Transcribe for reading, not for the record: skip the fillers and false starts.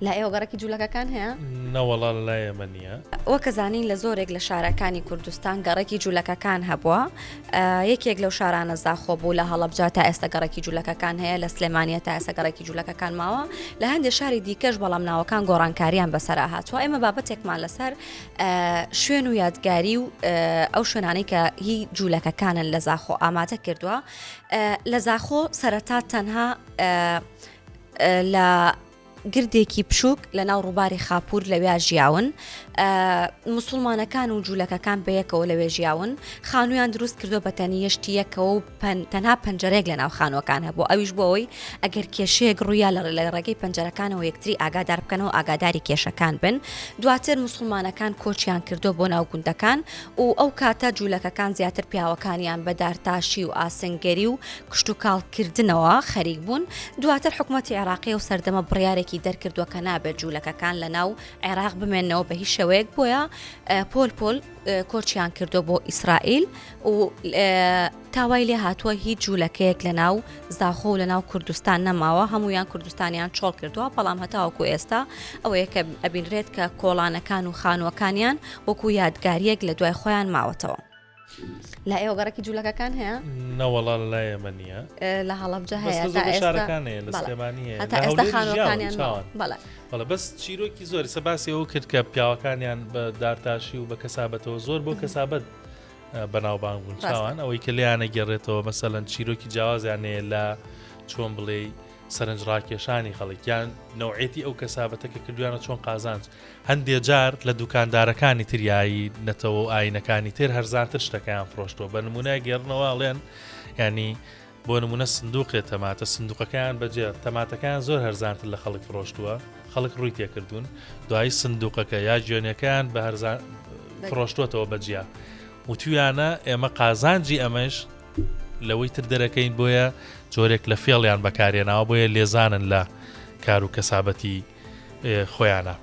لای ئێوە گەڕەکی جوولەکەکان هەیە؟ نەوەڵا لە لای ئێمە نییە. وەک ئەزانین لە زۆرێک لە شارەکانی کوردستان گەڕەکی جوولەکەکان هەبووە، یەکێک لەو شارانە زاخۆ بوو، لە هەڵەبجە تا ئێستا گەڕەکی جوولەکەکان هەیە، لە سلێمانیە تا ئێستا گەڕەکی جوولەکەکان ماوە، لە هەندێک شاری دیکەش بەڵام ناوەکان گۆڕانکاریان بەسەرا هاتووە. ئێمە بابەتێکمان لەسەر شوێن و یادگاری و ئەو شوێنانەی کە هی جوولەکەکانن لە زاخۆ ئامادە کردووە. لە زاخۆ سەرەتا تەنها لە گردێکی بچووک لە ناو ڕووباری خاپوور لەویا ژیاون. موسڵمانەکان و جوولەکەکان بەیەکەوە لەوێ ژیاون. خانوویان دروست کردووە بە تەنیشتی یەکەوە و تەنها پەنجەرەیەک لە ناو خانووەکان هەبوو، ئەویش بۆ ئەوەی ئەگەر کێشەیەک ڕوویا لە لە ڕێگەی پەنجەرەکانەوە یەکتری ئاگادار بکەنەوە، ئاگاداری کێشەکان بن. دواتر موسڵمانەکان کۆچیان کردووە بۆ ناو گوندەکان و ئەو کاتە جوولەکەکان زیاتر پیاوەکانیان بە دارتاشی و ئاسنگەری و کشتوکاڵ کردنەوە خەریک بوون، دواتر حکومەتی عێراقی ئەو سەردەمە بڕیارێکی دەرکردووە کە نابێت جوولەکەکان لە ناو عێراق بمێنەوە بە هیچ شێوەیەک بۆیە پۆل پۆل کۆچیان کردووە بۆ ئیسرائیل و تاوای لێ هاتووە هیچ جوولەکەیەک لە ناو زاخۆ و لە ناو کوردستان نەماوە هەمویان کوردستانیان چۆڵ کردووە بەڵام هەتاوەکو ئێستا ئەوەیە کە ئەبینرێت کە کۆڵانەکان و خانووەکانیان وەکو یادگاریەک لە دوای خۆیان ماوەتەوە. لای ئێوە گەڕەکی جوولەکەکان هەیە؟ نەوەڵا لە لای ئێمە نییە. لە هەڵەبجە هەیە تا ئێستا هەیە لە سلێمانی هەیە هەتا ئێستا خانووەکانیان ماوە. بەڵێ بەڵێ بەس چیرۆکی زۆری سە باسی ئەوە کرد کە پیاوەکانیان بە دارتاشی و بە کەسابەتەوە زۆر بۆ کەسابەت بەناوبانگ بوون چاوان ئەوەی کە لیانە گەڕێتەوە مەسەلەن چیرۆکی جیاوازیان هەیە لە چۆن بڵێ سەرنجڕاکێشانی خەڵک یان نەوعێتی ئەو کەسابەتە کە کردویانە چۆن قازانج هەندێ جار لە دوکاندارەکانی تر یایی نەتەوە و ئاینەکانی تر هەرزانتر شتەکەیان فرۆشتووە بە نمونە گێڕنەوە ئەڵێن ینی بۆ نمونە سندوقێ تەماتە سندوقەکەیان بەجێ تەماتەکەیان زۆر هەرزانتر لە خەڵک فرۆشتووە خەڵک ڕووی تێکردوون دوایی سندوقەکە یا گوێنەکەیان بە هەرزان فرۆشتوەتەوە بەجیا وتویانە ئێمە قازانجی ئەمەش لەوەی تر دەرەکەین بۆیە جۆرێک لە فێڵیان بەکارێناوە بۆیە لێزانن لە کار و کەسابەتی خۆیانە.